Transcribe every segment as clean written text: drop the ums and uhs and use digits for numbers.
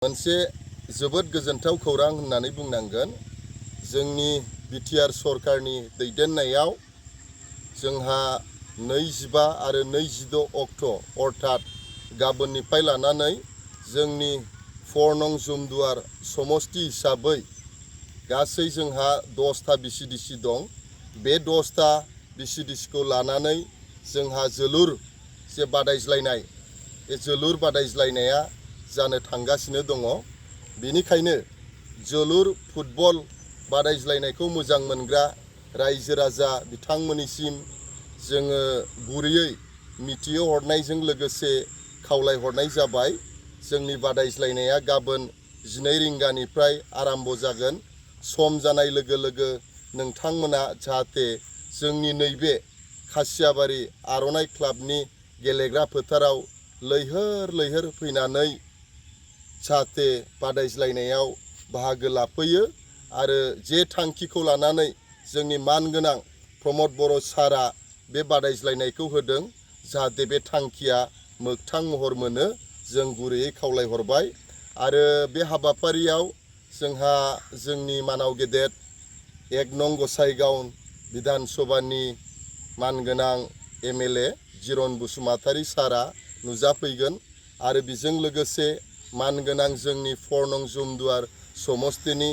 मोनसे जोबोद गोजोनथाव खौरां होननानै बुंनांगोन। जोंनि बिटिआर सरकारनि दैदेननायाव जोंहा 25 आरो 26 अक्ट' अर्थात गाबोननिफ्राय लानानै जोंनि 4 नं जुमदुवार समस्ति हिसाबै गासै जोंहा 10था बिसिडिसि दं। बे 10था बिसिडिसिखौ लानानै जोंहा जोलुर जे बादायज्लायनाय, बे जोलुर बादायज्लायनाया जानो थांगासिनो दङ। बेनिखायनो जोलुर फुटबल बादायज्लायनायखौ मोजां मोनग्रा रायजो राजा बिथांमोननिसिम जोङो गुरैयै मिथिहरनायजों लोगोसे खावलायहरनाय जाबाय। जोंनि बादायज्लायनाया गाबोन 12 रिंगानिफ्राय आराम्भ जागोन। सम जानाय लोगो लोगो नोंथांमोना जाहाथे जोंनि नैबे खासियाबारि आर'नाइ क्लाबनि गेलेग्रा फोथाराव लैहोर लैहोर फैनानै जाहाथे बादायज्लायनायाव बाहागो लाफैयो आरो जे थांखिखौ लानानै जोंनि मानगोनां प्रमद बर' सारा बे बादायज्लायनायखौ होदों, जाहाथे बे थांखिया मोगथां महर मोनो, जों गुरैयै खावलायहरबाय। आरो बे हाबाफारियाव जोंहा जोंनि मानाव गेदेर 1 नं गसाइगाव बिधान सभानि मानगोनां एमएलए जिरन बसुमतारी सारा नुजाफैगोन आरो बेजों लोगोसे मानगोनां जोंनि 4 नं जुमदुवार समस्तिनि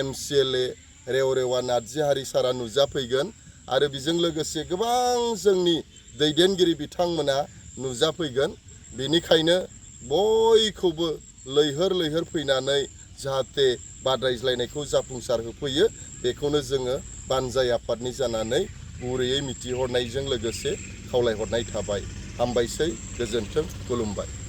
एमएलए रेवरेवा नार्जिहारि सारा नुजाफैगोन आरो बेजों लोगोसे गोबां जोंनि दैदेनगिरि बिथांमोना नुजाफैगोन। बेनिखायनो बयखौबो लैहोर लैहोर फैनानै जाहाथे बादायज्लायनायखौ जाफुंसार होफैयो, बेखौनो जोङो बानजाय आफादनि जानानै गुरैयै मिथिहरनायजों लोगोसे खावलायहरनाय थाबाय। हामबायसै, गोजोन्थों, खुलुमबाय।